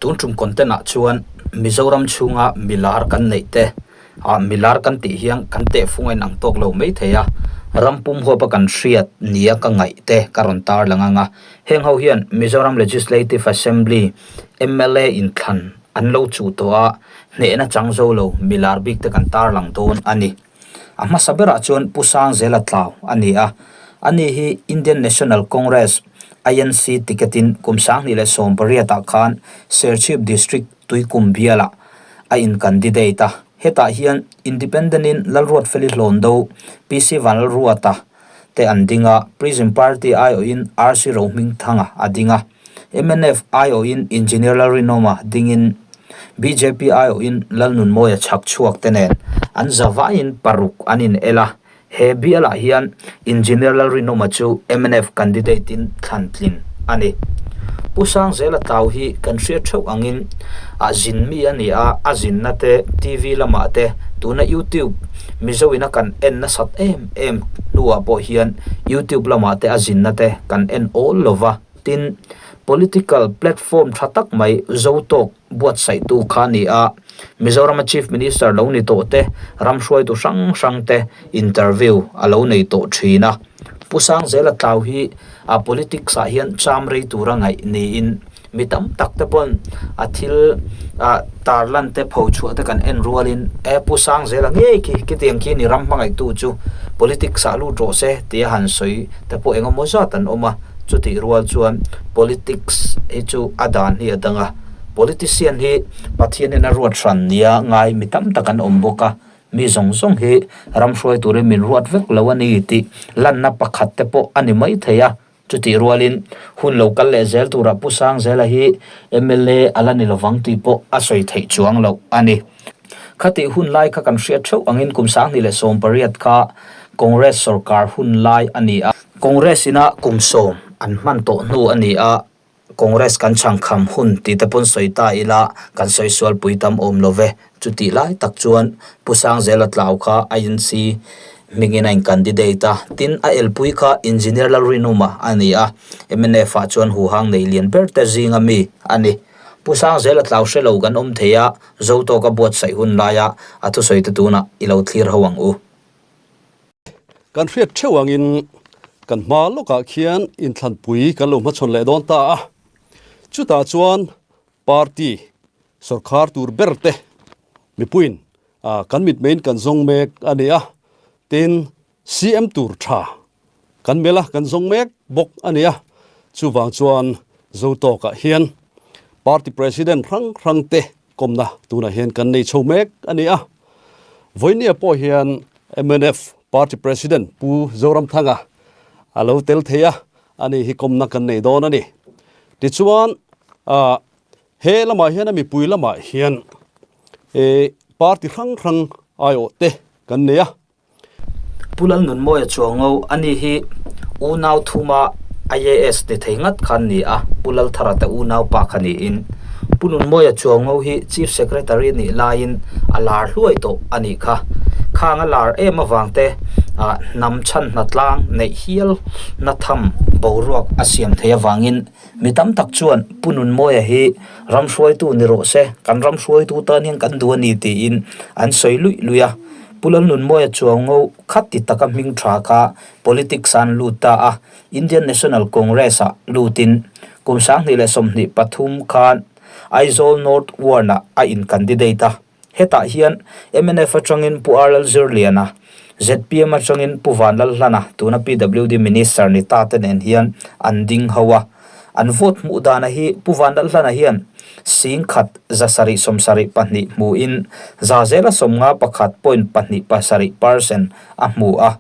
Tun tum content ah chuan Mizoram chhunga milar kan neih te ah milar kan tih hian kan tehfung a inang tawk lo mai thei a, ram pum huapa kan hriat nia ka ngaih te ka rawn tarlang ang a. Heng ho hian Mizoram Legislative Assembly, mla inthlan an lo chuh tawh a, hnehna chang zo lo milar bik te kan tarlang dawn a ni. A hmasa berah chuan Pu Sangzela Tlau a ni a, ani hi Indian National Congress, INC, ticket-in kum 2018 ah khan Serchhip District Tuikum bialah a in-candidate a. Hetah hian Independent-in Lalruatfeli Hlawndo, PC Vanlalruata te an ding a, Prism Party aiawhin RC Rohmingthanga a ding a, mnf aiawhin Engineer Lalrinawma dingin bjp aiawhin Lalnunmawia chhak chhuak te nen an zavaiin paruk an in el a, he bialah hian Engineer Lalrinawma chu mnf candidate in thlan tlin a ni. Pu Sangzela Tlau hi kan hriat theuh angin a zin mi a ni a, a zinna te TV lamah te tuna YouTube Mizo ina kan en nasat em em hnuah pawh hian YouTube lamah te a zinna te kan en awl lova. Tin, political platform tha tak mai zo tawk buatsaihtu kha a ni a, Mizorama Chief Minister lo ni tawh te, ram hruaitu hrang hrang te interview a lo nei tawh thin a. Pu Sangzela Tlau hi a politics ah hian cham rei tura ngaih niin mi tam tak te pawn a thil ah tarlan te pho chhuah te kan en rualin e Pu Sangzela ngei khi khitiang khi ni ram hmangaihtu chu politics ah lut rawh se tia han sawi te pawh engemaw zat an awm a, chutih rual chuan politics hi chu a dan hi a dang a, politician hi Pathian hian a ruat hran nia ngai mi tam tak an awm bawk a, mi zawng zawng hi ram hruai turin min ruat vek lo a ni tih lanna pakhat te pawh a ni maithei a. Chutih rualin hun lo kal leh zel turah Pu Sangzela hi mla a la ni lovang tih pawh a sawi theih chuang loh a ni. Khatih hun lai kha kan hriat theuh angin kum 2018 kha Congress sorkar hun lai a ni a. Congress ina kum sawm an hman tawh hnu a ni a, Congress kan chhangkham hun tih te pawn sawi ta ila kan sawi sual pui tam awm lo ve. Chutih lai tak chuan Pu Sangzela Tlau kha INC hmingin a in-candidate a, tin a elpui kha Engineer Lalrinuma a ni a, mnf ah chuan huhang nei lian ber te zinga mi a ni. Pu Sangzela Tlau hre lo kan awm thei a, zo tawka buatsaih hun laia a thusawi te tunah i lo thlir ho ang u. Kan hriat theuh angin kan hma lawkah khian inthlanpui kan lo hmachhawn leh dawn ta a, chutah chuan Party sawrkhar tur ber te mipuiin kan mitmeiin kan zawng mek a ni a, tin CM tur tha kan melh a, kan zawng mek bawk a ni a, chuvang chuan Zotawkah hian Party President hrang hrang te kawmna tunah hian kan nei chho mek a ni a, vawinia pawh hian mnf Party President Pu Zoramthanga a lo tel thei a, ani hi kawmna kan nei dawn a ni. Tichuan, ah, he lamah hian a mipui lamah hian eh party hrang hrang aiawh te kan nei a. Pu Lalnunmawia Chuango, ani hi unau thuma IAS ni thei ngat kha an ni a, Pu Lalthara te unau pa kha niin. Pu Nunmawia Chuango hi Chief Secretary nih laiin a lar hluai tawh a nih kha. Khang a lar em avang te ah hnam chhan hnatlang neih hial na tham boruak a siam thei avangin mi tam tak chuan Pu Nunmawia hi ram hruaitu ni rawh se, kan ram hruaitu tan hian kan duh a ni tiin an sawi luih luih a. Pu Lalnunmawia Chuango kha ti taka hming tha kha politics ah an lut ta a, Indian National Congress ah lutin kum 2023 khan Aizawl North Ward ah a in candidate a. Hetah hian mnf atangin Pu R Lalzirliana, zpm atangin Pu Vanlalhlana, tuna PWD Minister ni ta te nen hian an ding ho a. An vote hmuh dana hi Pu Vanlalhlana hian singkhat 772 hmuin za zela 51.27 percent a hmu a.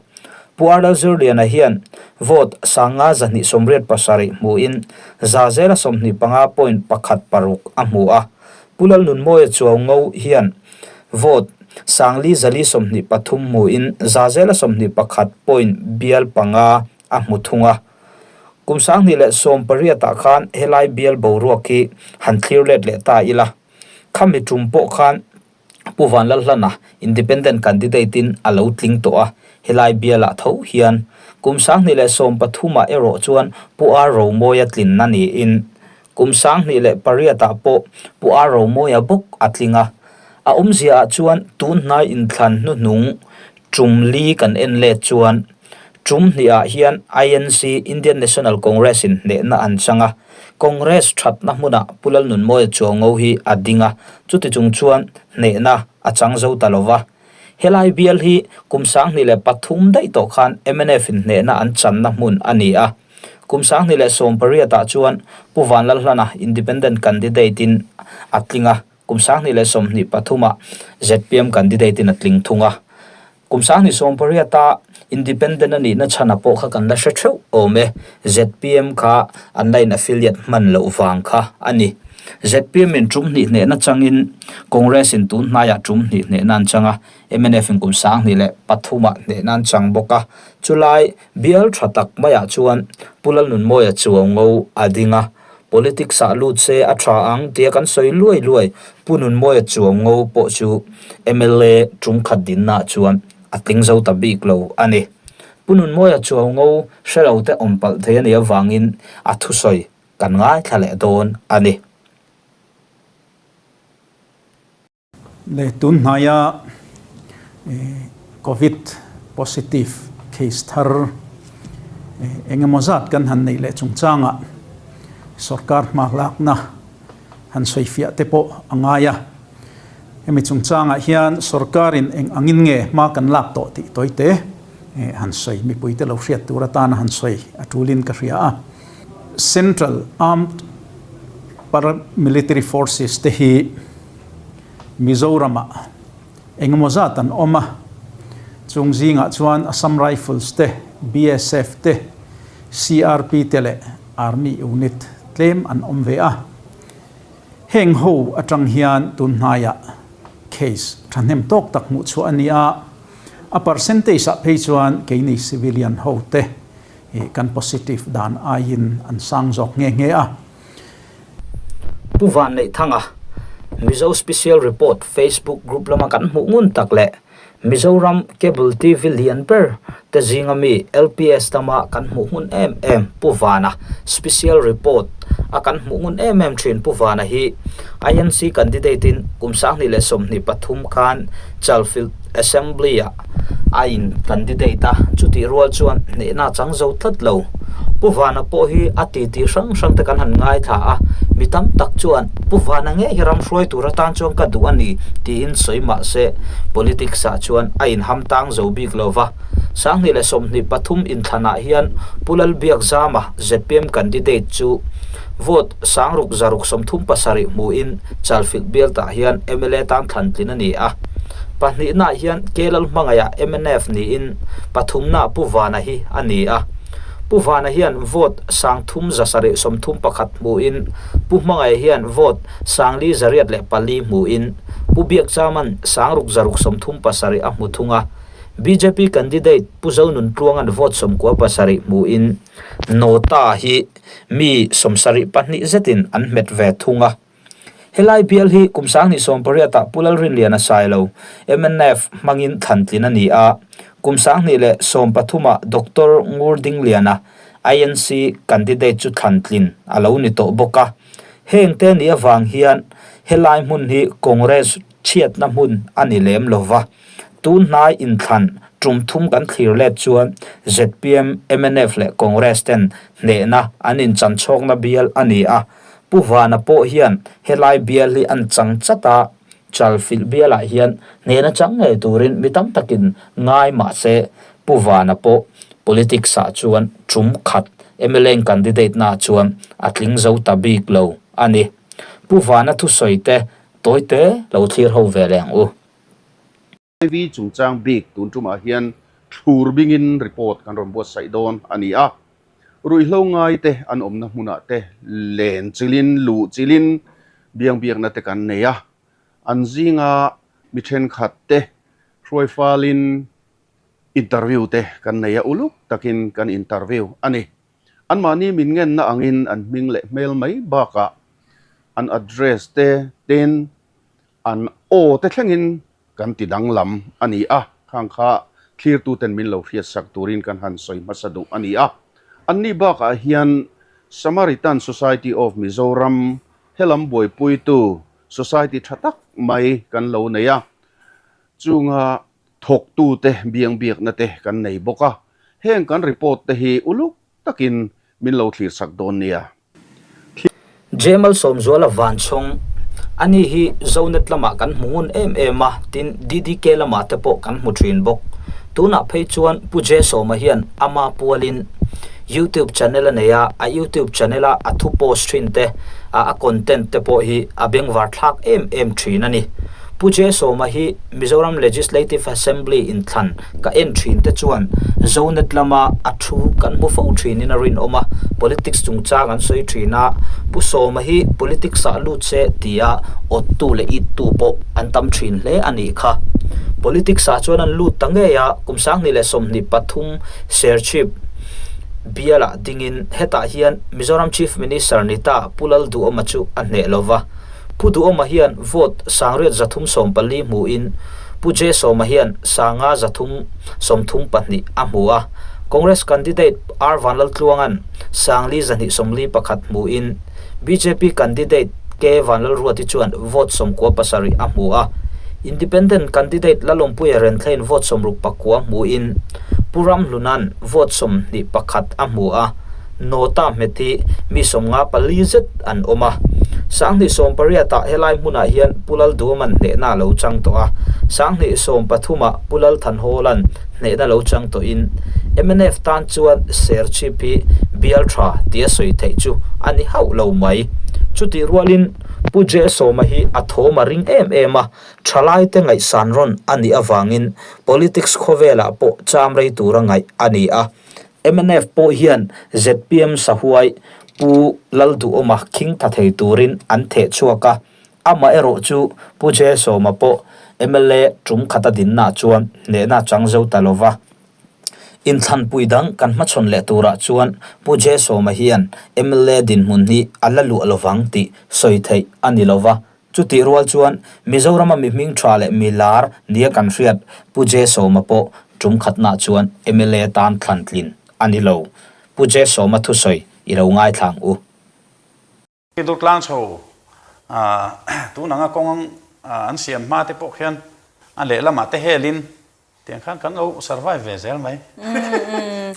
Pu R Lalzirliana hian vote 5,287 hmuin za zela 25.16 a hmu a. Pu Lalnunmawia Chuaungo hian vote 4,423 hmuin za zela 21 point bial panga a hmu thung a. Kum 2018 ah khan helai bial boruak hi han thlir let leh ta ila. Khami tum pawh khan Pu Vanlalhlana Independent candidate in a lo tling tawh a, helai bialah tho hian kum 2013 ah erawh chuan Pu R Romawia tlinna niin. Kum 2008 ah pawh Pu Ar Romawia bawk a tling a. A awmzia ah chuan tun hnai inthlan hnuhnung tum li kan en let chuan tum hnih ah hian INC, Indian National Congress, in hnehna an chang a. Congress thatna hmunah Pu Lalnunmawia Chuango hi a ding a, chuti chung chuan hnehna a chang zo ta lo va. Helai bial hi kum 2003 daih tawh khan mnf in hnehna an channa hmun a ni a. Kum 2018 ah chuan Pu Vanlalhlana Independent candidate in a tling a, kum 2023 ah zpm candidate in a tling thung a. Kum 2018 a Independent a nihna chhana pawh kha kan la hre theuh awm e, zpm kha an la in affiliate hman loh vang kha a ni. Zpm in tum hnih hnehna changin Congress in tun hnaiah tum hnih hnehna an chang a, mnf in kum 2003 ah hnehna an chang bawk a. Chulai bial tha tak maiah chuan Pu Lalnunmawia Chuaungo a ding a, Politics ah lut se a tha ang tia kan sawi luai luai Pu Nunmawia Chuaungo pawh chu mla tum khat dinna ah chuan a tling zo ta bik lo a ni. Pu Nunmawia Chuaungo hre lo te awm palh thei a nih avangin a thusawi kan ngaithla leh dawn a ni. Leh tun hnaia Covid positive case thar eng emaw zat kan han neih leh chungchangah sorkar hma lakna han sawifiah te pawh a ngai a. Hemi chungchangah hian sorkarin eng angin nge hma kan lak tawh tih tawite han sawi mipuite lo hriat tur atana han sawi a tulin ka hria a. Central Armed Paramilitary Forces te hi Mizoramah engemaw zat an awm a, chung zingah chuan Assam Rifles te, BSF te, CRP te leh Army unit tlem an awm ve a. Heng ho atang hian tun hnaiah case thahnem tawk tak hmuh chhuah a ni a, a percentage ah phei chuan keini civilian ho te kan positive dan aiin an sang zawk nghe nghe a. Pu Vanneihthanga, Mizo Special Report Facebook group lama kan hmuh ngun tak leh Mizoram Cable TV lian ber te zinga mi LPS lama kan hmuh ngun em em Pu Vana Special Report a kan hmuh ngun em em thin Pu Vana hi INC candidate in kum 2023 khan Chalfilh Assembly ah a in candidate a, chutih rual chuan hnehna a chang zo tlat lo. Pu Vana pawh hi a titi hrang hrang te kan han ngaithla a, mi tam tak chuan Pu Vana ngei hi ram hruai tur atan chuan ka duh a ni tiin sawi mah se politics ah chuan a inham tang zo bik lo va. 2023 inthlanah hian Pu Lalbiakzama zpm candidate chu vote 6637 hmuhin Chalfilh bialtah hian mla tan thlan tlin a ni a. Pahnihnaah hian Kelal hmangaiah mnf niin pathumnaah Pu Vana hi a ni a. Pu Vana hian vote 3731 hmuhin Pu Hmangaih hian vote 4804 hmuhin Pu Biakchaman 6637 a hmu thung a. Bjp candidate Pu Zonuntluanga'n vote 97 hmuhin Nota hi mi 72 zetin an hmet ve thung a. Helai bial hi kum 2018 ah Pu Lalrinliana Sailo, mnf, hmangin thlan tlin a ni a. Kum 2013 ah Doctor Ngur Dingliana, INC, candidate chu thlan tlin a lo ni tawh bawk a. Heng te nih avang hian helai hmun hi Congress chhiatna hmun a ni lem lo va. Tun hnai inthlan tum thum kan thlir let chuan zpm, mnf leh Congress ten hnehna an inchanchhawkna bial a ni a. Pu Vana pawh hian helai bial hi an chang chat a, Chalfilh bialah hian hnehna chang ngei turin mi tam takin ngai mah se Pu Vana pawh politics ah chuan tum khat mla candidate na chuan a tling zo ta bik lo a ni. Pu Vana thusawi te tawite lo thlir ho ve leh ang u. HIV chungchang bik tun tumah hian thlur bingin report kan rawn buatsaih dawn a ni a. Ruihhlo ngaite an awmna hmunah te len chilin, luh chilin biang biakna te kan nei a. An zinga mi thenkhat te hruai falin interview te kan nei a, uluk takin kan interview a ni. Anmahni min ngenna angin an hming leh hmel mai bakah an address te tin An aw te thlengin kan ti danglam a ni a, khang kha thlirtuten min lo hriatsak turin kan han sawi hmasa duh a ni a. Anni bakah hian Samaritan Society of Mizoram helam buaipuitu society tha tak mai kan lo nei a, chunga thawktute biangbiakna te kan nei bawk a, heng kan report te hi uluk takin min lo thlir sak dawn nia. Jemal Sawmzuala Vanchhawng, Ani hi Zonet lamah kan hmu ngun em em a, tin DDK lamah te pawh kan hmu thin bawk. Tunah phei chuan Pu J Sawma hian ama pualin YouTube channel a nei a, a YouTube channel a a thu post thin te, a content te pawh hi a bengvar thlak em em thin a ni. Pu J Sawma hi Mizoram Legislative Assembly inthlan Ka en thin te chuan Zonet lama a thu kan hmu fo thinin a rinawm a, politics chungchang an sawi thin a, Pu Sawma hi politics ah lut se tia awttu leh ittu pawh an tam thin hle a nih kha. Politics ah chuan an lut ta ngei a, kum 2023 Serchhip bialah dingin hetah hian Mizoram Chief Minister ni ta Pu Lalduhawma chu a hneh lova. Pu Duhawma hian vote 3,314 hmuhin Pu J Sawma hian 5,332 a hmu a, Congress candidate R Vanlaltluanga'n 4,241 hmuhin bjp candidate K Vanlalruati chuan vote 97 a hmu a, Independent candidate Lalawmpuia Renthlaiin vote 69 hmuhin Pu Ramhluna'n vote 21 a hmu a. Nawta hmet hi mi 54 zet an awm a. 2018 ah helai hmunah hian Pu Lalduaman hnehna a lo chang tawh a, 2013 ah Pu Lalthanhawla'n hnehna lo chang tawhin mnf tan chuan Serchhip hi bial tha tia sawi theih chu a ni hauh lo mai. Chutih rualin Pu J Sawma hi a thawm a ring em em a, thalaite ngaihsan rawn a nih avangin politics khawvelah pawh cham rei tura ngaih a ni a. Mnf pawh hian zpm sahuai Pu Lalduhawma khing tha thei turin an theh chhuak a, amaherawh chu Pu Jesawma pawh mla tum khata dinna chuan hnehna chang zo ta lova. Inthlanpui dang kan hmachhawn leh turah chuan Pu Jesawma hian mla dinhmun hi a la luah lovang tih sawi theih a ni lova, Chutih rual chuan Mizorama mi hming tha leh mi lar nia kan hriat Pu J Sawma pawh tum khatnah chuan mla tan thlan tlin a ni lo. Pu J Sawma thusawi i lo ngaithla ang u. Durtlang chho tun anga kawng an siam hma te pawh khian a lehlamah te helin Tiang khan kan lo survive ve zel mai.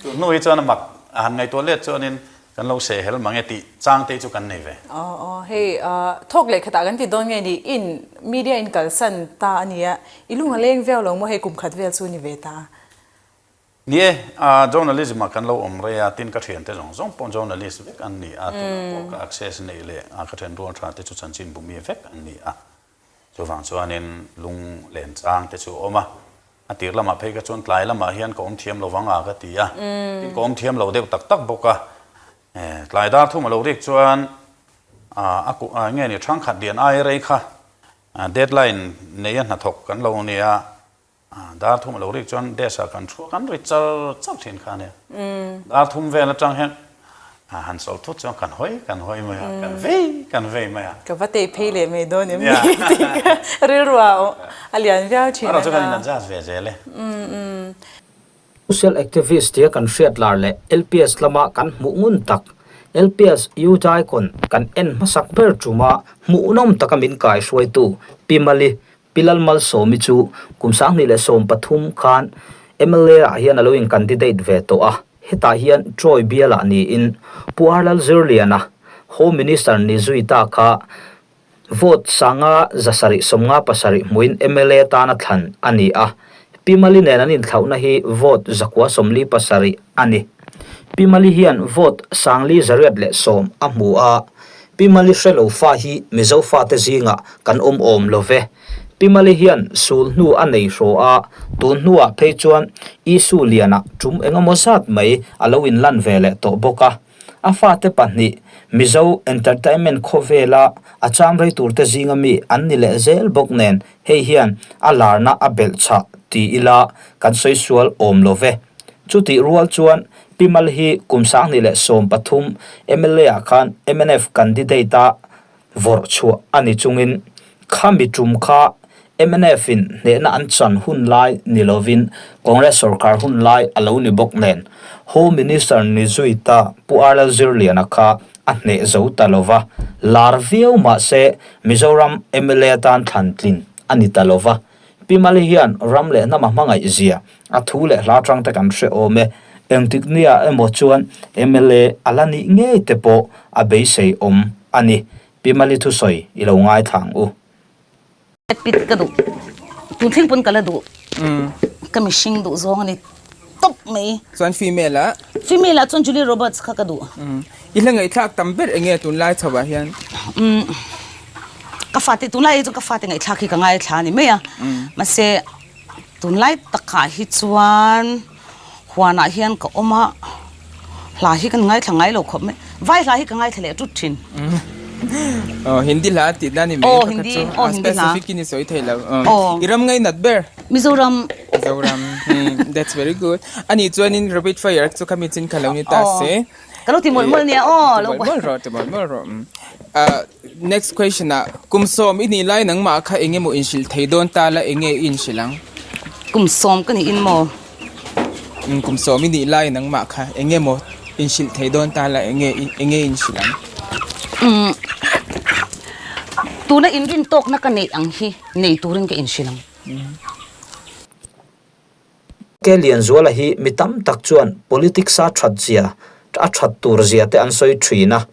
Tun hnu hi chuan a mak a han ngaihtuah let chuanin kan lo seh hel mang e tih chang te hi chu kan nei ve. Aw aw hei thawk leh khatah kan ti dawn nge ni in media in kalsan ta a nia i lung a leng viau lo maw hei kum khat vel chu ni ve ta. Ni e, journalism ah kan lo awm rei a, tin ka thiante zawng zawng pawh journalist vek an ni a, tunah pawh ka access neih leh ka thian rual tha te chu chanchin bumi vek an ni a. Chuvang chuanin lung len chang te chu a awm a, a tir lamah phei kha chuan tlai lamah hian ka awm thiam lo vang a ka ti a, tin ka awm thiam lo deuh tak tak bawk a, tlai dar thum a lo rik chuan a nge ni thangkhat lian ai rei kha deadline neia hnathawk kan lo nia Dar thum a lo rik chuan desk ah kan thu a, kan ri char char thin kha a nia. Dar thum vel atang hian han sawl thut chuan kan hawi kan hawi mai a, kan vei kan vei mai a. Ka va tei phei leh mai dawn em ni tih kha rilru ah a lian viau thin a. Erawh chu kan in adjust ve zel e. Social activist tia kan hriat lar leh LPS lama kan hmuh ngun tak, LPS Youth Icon kan en hmasak ber tuma hmuhnawm taka min kaihruaitu Pi Mali Pi Lalmalsawmi chu kum 2013 khan mla ah hian a lo in candidate ve tawh a, hetah hian Troy bialah niin Pu R Lalzirliana, Home Minister ni zui ta kha vote 5,757 hmuin mla tana thlan a ni a, Pi Mali nen an inthlauhna hi vote 947 a ni. Pi Mali hian vote 4,810 a hmu a, Pi Mali hre lo fa hi Mizo fate zingah kan awm awm lo ve. Pi Mali hian sul hnu a nei hraw a, tun hnuah phei chuan Isu lianah tum eng emaw zat mai a lo inlan ve leh tawh bawk a. A fate pahnih Mizo entertainment khawvela a cham rei turte zinga mi an ni leh zel bawk nen hei hian a larna a belh chhah ti ila kan sawi sual awm lo ve. Chutih rual chuan Pi Mal hi kum 2013 mla ah khan mnf candidate a vawrh chhuah a ni chungin khami tum kha. Mnf in hnehna an chan hun lai ni lovin Congress sorkar hun lai a lo ni bawk nen Home Minister ni zui ta Pu R Lalzirliana kha a hneh zo ta lova, lar viau mahse Mizoram mla atan thlan tlin a ni ta lova. Pi Mali hian ram leh hnama hmangaih zia a thu leh hla tang te kan hre awm e. Engtik nia emaw chuan mla a la nih ngei te pawh a beisei awm a ni. Pi Mali thusawi i lo ngaithla ang u. Brad Pitt ka duh tun thleng pawn ka la duh ka mihring duh zawng a ni tawp mai. Chuan female ah? Female ah chuan Julia Roberts kha ka duh. I hla ngaihthlak tam ber eng nge tunlai chho ah hian? Ka fate tunlai hi chuan ka fate ngaihthlak hi ka ngaithla a ni mai a mahse Tunlai takah hi chuan huanah hian ka awm a, hla hi kan ngaithla ngai lo khawp mai. Vai hla hi ka ngaithla leh tut thin. Aw Hindi hla tih na ni mai Aw Hindi, aw Hindi hla. Specific in i sawi thei lo. Aw. I ram ngainat ber? Mizoram. Mizoram. That's very good. Ani chuanin rapid fire chu khami chin kha lo ni ta se. Ka lo ti mawlh mawlh nia aw. Ti mawlh mawlh rawh, ti mawlh mawlh rawh. Next question ah, kum sawm i nih lai nangmah kha eng emaw inhrilh thei dawn ta la eng nge i inhrilh ang? Kum sawm ka nih in maw? Umm kum sawm i nih lai nangmah kha eng emaw inhrilh thei dawn ta la eng nge eng nge i inhrilh ang? Umm tuna inrin tawkna ka neih ang hi nei turin ka inhrilh ang. Ke Lianzuala hi mi tam tak chuan politics a that zia, a that tur zia te an sawi thin a.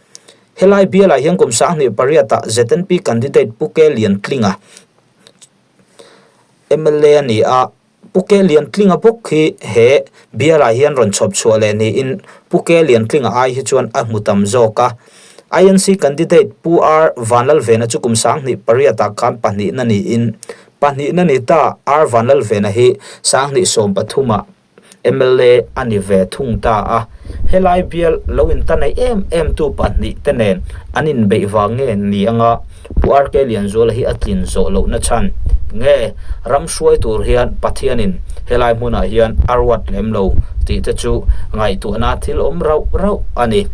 Helai bialah hian kum 28 ah ZNP candidate Pu Ke Liantlinga mla a ni a, Pu Ke Liantlinga bawk hi he bialah hian rawn chhawp chhuah leh niin Pu Ke Liantlinga ai hi chuan a hmu tam zawk a. INC candidate Pu R Vanlalvena chu kum 28 ah khan pahnihna niin Pahnihna ni ta, R Vanlalvena hi 2013 ah mla a ni ve thung ta a. Helai bial lo inta nei em em tu pahnih te nen an inbeih vang nge ni anga Pu RK Lianzuala hi a tlin zawh lohna chhan nge ram hruai tur hian Pathianin helai hmunah hian a ruat lem lo tih te chu ngaihtuahna thil awm rauh rauh a ni.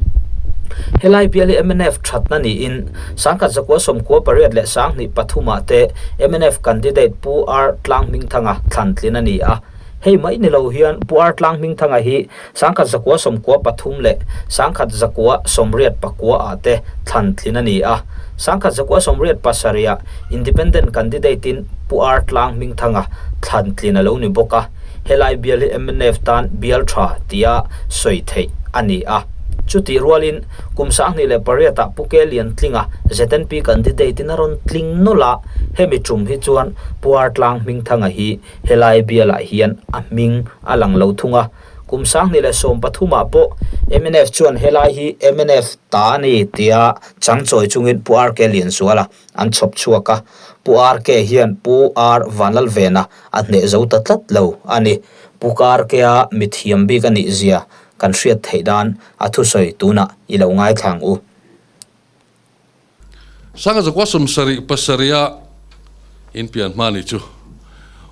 Helai bial hi mnf thatna niin 1998 leh 2003 ah te mnf candidate Pu R Tlanghmingthanga thlan tlin a ni a. Hei mai ni lo hian Pu R Tlanghmingthanga hi 1993 leh 1989 ah te thlan tlin a ni a. 1987 ah Independent candidate in Pu R Tlanghmingthanga thlan tlin a lo ni bawk a. Helai bial hi mnf tan bial tha tia sawi theih a ni a. Chutih rualin Kum 28 ah Pu Ke Liantlinga ZNP candidate in a rawn tling nawlh a, hemi tum hi chuan Puartlang Hmingthanga hi helai bialah hian a hming a lang lo thung a. Kum 2013 ah pawh mnf chuan helai hi mnf ta a ni tia changchawi chungin Pu RK Lianzuala an chhawp chhuak a, Pu RK hian Pu R Vanlalvena a hneh zo ta tlat lo a ni. Pu RK-a mithiam bik a nih zia Kan hriat theih dan a thusawi tunah i lo ngaithla ang u. Sanga zakua sawmsarih pasarih-a inpian hma ni chu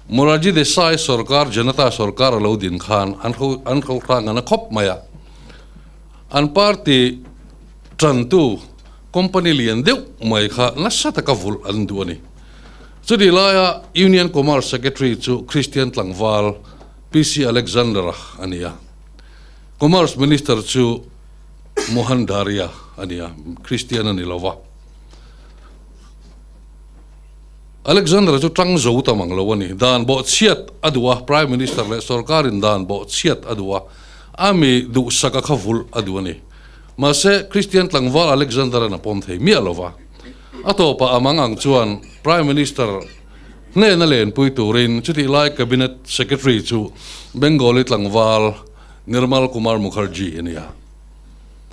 Morarji Desai sorkar Janata sorkar a lo din khan an hro an hro hrang an a khawp mai a. An party tantu company lian deuh mai kha nasa taka vulh an duh a ni. Chutih laia Union Commerce Secretary chu Christian tlangval PC Alexander-a a ni a. Commerce Minister chu Mohan Dharia a ni a, Christian a ni lo va. Alexander-a chu tang zo tam ang lo a ni. Dan bawhchhiat a duh a, Prime Minister leh sorkarin dan bawhchhiat a duh a, a mi duhsaka kha vulh a duh a ni. Mahse, Christian tlangval Alexander-a'n a pawm thei miah lo va. A tawpah a mang ang chuan Prime Minister Hnehna lenpui turin chutih lai Cabinet Secretary chu Bengali tlangval Nirmal Kumar Mukherjee a ni a.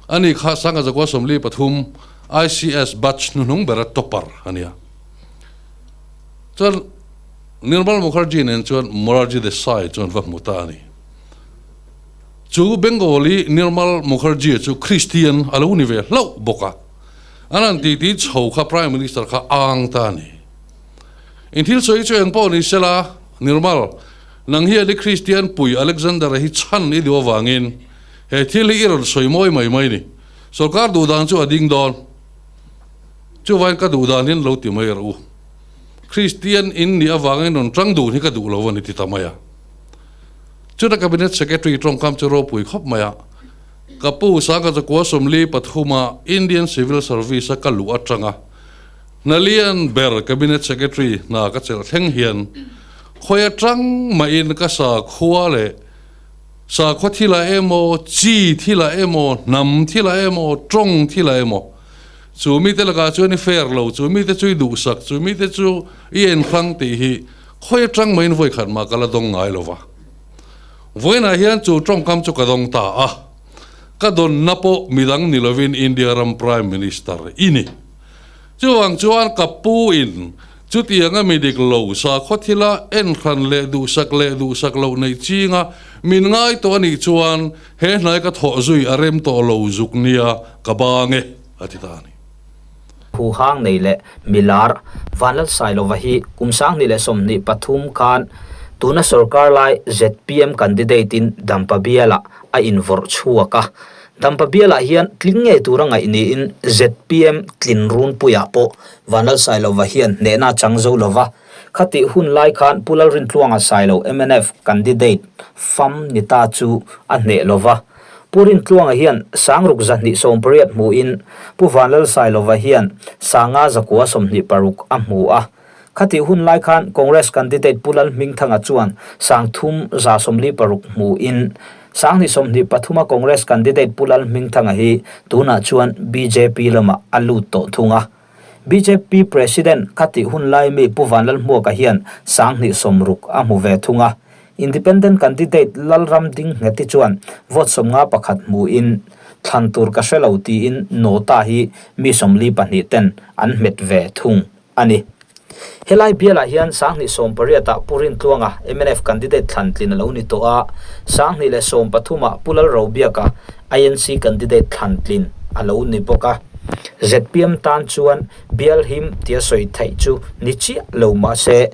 Ani kha Sangha Zakua 43 ICS batch hnuhnung bera topper a ni a. Chuan Nirmal Mukherjee nen chuan Morarji Desai chuan va hmu ta a ni. Chu Bengali Nirmal Mukherjee chu Christian a lo ni ve hlauh bawk a. An han titi chho kha Prime Minister kha ang ta a ni. In thil sawi chu eng pawh ni sela, Nirmal, nang hian i Kristian pui Alexander-a hi chhan i duh avangin he thil hi i rawn sawi mawi mai mai ni. Sorkar duh dan chu a ding dawn. Chuvain ka duh dan hian lo ti mai rawh u. Kristian in nih avangin rawn tang dun hi ka duh lo a ni ti ta mai a. Chuta Cabinet Secretary tawngkam chu ropui khawp mai a, Ka pu Sangha Zakua 43 a Indian Civil Service a ka luh atanga Hnalian ber Cabinet Secretary hna ka chelh thleng hian khawi atang mahin ka sakhua leh sakhua thilah emaw, chi thilah emaw, hnam thilah emaw, tawng thilah emaw chu mite lakah chuan i fair lo, chu mite chu i duhsak, chu mite chu i enhrang tih hi khawi atang mahin vawikhat mah ka la dawng ngai lo va. Vawiinah hian chu tawngkam chu ka dawng ta a, ka dawnna pawh midang ni lovin India ram Prime Minister i ni. Chuvang chuan ka pu in chutianga mi dik lo sakhaw thila enhran leh duhsak leh duhsak loh neih chinga min ngai tawh a nih chuan he hnai ka thawh zui a rem tawh lo zuk nia ka bang e, a ti ta a ni. Huhang nei leh milar Vanlalsailova hi kum 2023 khan tuna sorkar lai zpm candidate in Dampa bialah a invawrh chhuak a. Dampa bialah hian tling ngei tura ngaih niin zpm tlin runpuiah pawh Vanlalsailova hian hnehna a chang zo lova. Khatih hun lai khan Pu Lalrintluanga Sailo mnf candidate fam ni ta chu a hneh lova. Pu Rintluanga hian Sangruk 280 hmuin Pu Vanlalsailova hian Sanga 926 a hmu a. Khatih hun lai khan Congress candidate Pu Lalhmingthanga chuan Sangthum 146 hmuin 2023 a Congress candidate Pu Lalhmingthanga hi tunah chuan bjp lamah a lut tawh thung a. Bjp President khatih hun lai mi Pu Vanlalhmuaka hian 2060 a hmu ve thung a. Independent candidate Lalram Dingngheti chuan vote 51 hmuin thlan tur ka hre lo tiin nota hi mi 42 ten an hmet ve thung a ni. Helai bialah hian 2018 ah Pu Rintluanga mnf candidate thlan tlin a lo ni tawh a, 2013 ah Pu Lalrobiaka INC candidate thlan tlin a lo ni bawk a. Zpm tan chuan bial him tia sawi theih chu ni chiah lo mah se,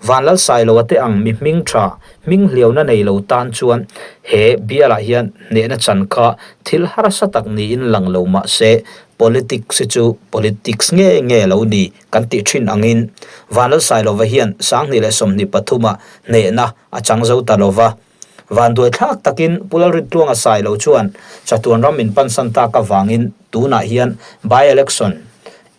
Vanlalsailoa te ang mi hming tha, hming hliauna nei lo tan chuan he bialah hian hnehna chan kha thil harsa tak niin lang lo mah se, politics hi chu politics nge nge lo ni kan tih thin angin Vanlalsailova hian 2023 ah hnehna a chang zo ta lo va. Vanduai thlak takin Pu Lalrintluanga Sailo chuan chatuan ram min pansan tak avangin tunah hian by-election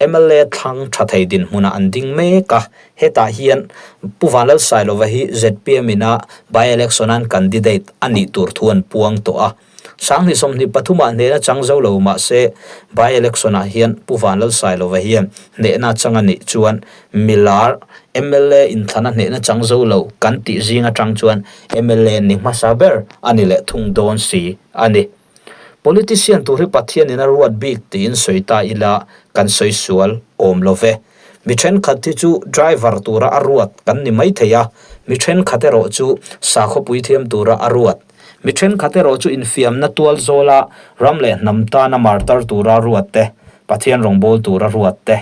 mla thlang tha thei dinhmunah an ding mek a, hetah hian Pu Vanlalsailova hi zpm ina by-election an candidate a nih tur thu an puang tawh a. 2023 ah hnehna chang zo lo mahse by-election ah hian Pu Vanlalsailova hian hnehna chang a nih chuan milar mla inthlana hnehna chang zo lo kan tih zing atang chuan mla ni hmasa ber a ni leh thung dawn si a ni. Politician tur hi Pathianin a ruat bik tiin sawi ta ila kan sawi sual awm lo ve. Mi thenkhat hi chu driver tura a ruat kan ni mai thei a, mi thenkhat erawh chu sakhawpui thiam tura a ruat. Mi thenkhat erawh chu infiamna tual zawla ram leh hnam tana martar tura ruat te, Pathian rawngbâwl tura ruat te,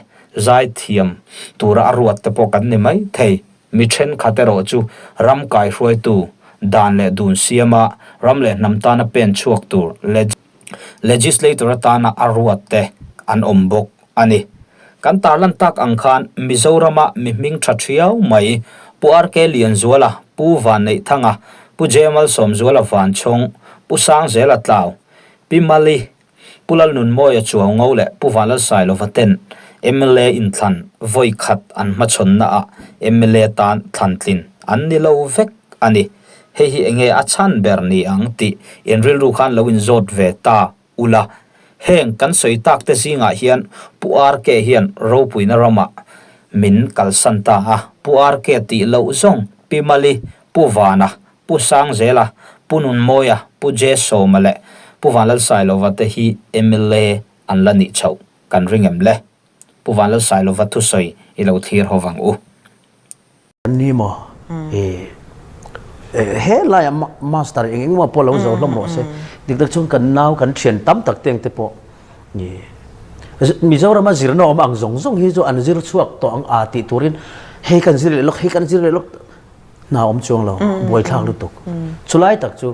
zaithiam tura a ruat te pawh kan ni mai thei. Mi thenkhat erawh chu ram kaihruaitu, dan leh dun siama ram leh hnam tana pen chhuak tur legislator atana a ruat te an awm bawk a ni. Kan tarlan tak ang khan Mizorama mi hming tha thiau mai Pu RK Lianzuala, Pu Vanneihthanga, Pu Jemalsawmzuala Vanchhawng, Pu Sangzela Tlau, Pi Mali, Pu Lalnunmawia Chuaungo leh Pu Vanlalsailova ten mla inthlan vawi khat an hmachhawnna ah mla tan thlan tlin an ni lo vek a ni. Hei hi enge a chhan ber ni ang tih in rilru khan lo inzawt ve ta ula. Heng kan sawi tak te zingah hian Pu RK hian ropuina ramah min kalsan ta a, Pu RK tih loh zawng Pi Mali, Pu Vana, Pu Sangzela, Pu Nunmawia, Pu Jesawma leh Pu Vanlalsailova te hi mla an la nih chhoh kan ring em le? Pu Vanlalsailova thusawi i lo thlir ho vang u. An ni maw? E he laia master eng eng maw pawh lo zo hlawm rawh se. Dik tak chuan kan nau kan thian tam tak te ang te pawh Mizorama zirna awm ang zawng zawng hi chu an zir chhuak tawh ang a tih turin hei kan zir leh lawk hei kan zir leh lawk hna awm chuang lo buaithlak lutuk. Chulai tak chu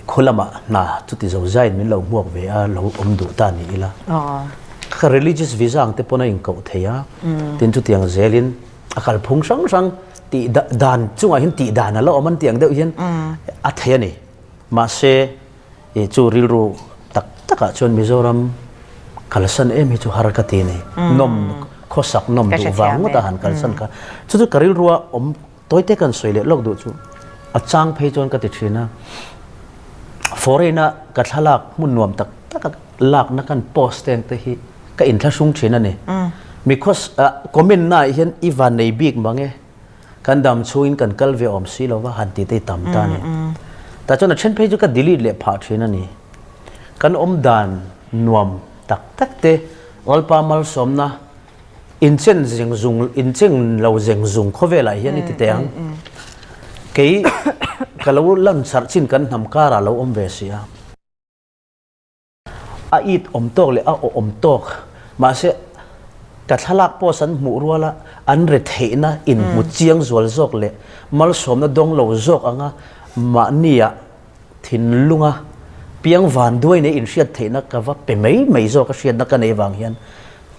khaw lamah hna chuti zo zaiin min lo hmuak ve a lo awm duh ta ni ila. Kha religious visa ang te pawn a inkoh thei a, tin chutiang zelin a kalphung hrang hrang tih dan chungah hian tih dan a la awm an tih ang deuh hian a thei a ni. Mahse i chu rilru tak takah chuan Mizoram kalsan em hi chu har ka ti a ni. Nawm khawsak nawm duh vang ngawt a han kalsan kha. Chu chu ka rilrua awm Tawite kan sawi leh lawk duh chu a chang phei chuan ka ti thin a, foreign a ka thlalak hmun nuam tak tak a lakna kan post te ang te hi ka inthlahrung thin a ni. Because comment na ah hian i van nei bik mang e, kan dam chhungin kan kal ve awm si lova han ti te hi tam ta a ni. Tah chuan a then phei chu ka delete leh phah thin a ni. Kan awm dan nuam tak tak te Lalpa malsawmna Inchen zeng zung, incheng lo zeng zung khawvelah hian i ti teh ang. Kei ka lo lan sarh chin kan hnam karah lo awm ve si a. A it awm tawk leh a aw awm tawk, mahse ka thlalak post an hmuh ruala an retheihna inhmu chiang zual zawk leh malsawmna dawng lo zawk anga mahnia thinlunga piang vanduai nei inhriat theihna ka va pe mai mai zawk a hriatna ka nei vang hian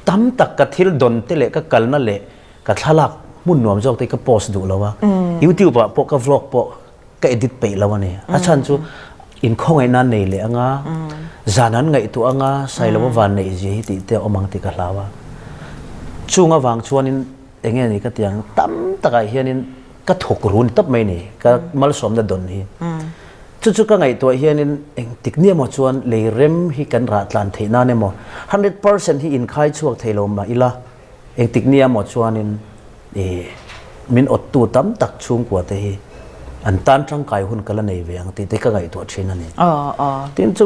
Tam tak ka thil dawn te leh ka kalna leh ka thlalak hmun nuam zawk te hi ka post duh lo a, YouTube ah pawh ka vlog pawh ka edit peih lo a ni. A chhan chu inkhawngaih nan nei leh anga, zan an ngaihtuah anga, Sailova van neih zia hi tih te a awm ang tih ka hlau a. Chung avang chuanin eng nge ni ka ti ang, tam takah hianin ka thawk run tawp mai ni, ka malsawmna dawn hi. Chu chu ka ngaihtuah hianin engtik ni emaw chuan lei rem hi kan rah tlan theih nan emaw, 100% hi inkhai chhuak thei lo mah ila, engtik ni emaw chuanin ih min awttu tam tak chhungkua te hi an tan tangkai hun ka la nei ve ang tih te ka ngaihtuah thin a ni. Tin chu.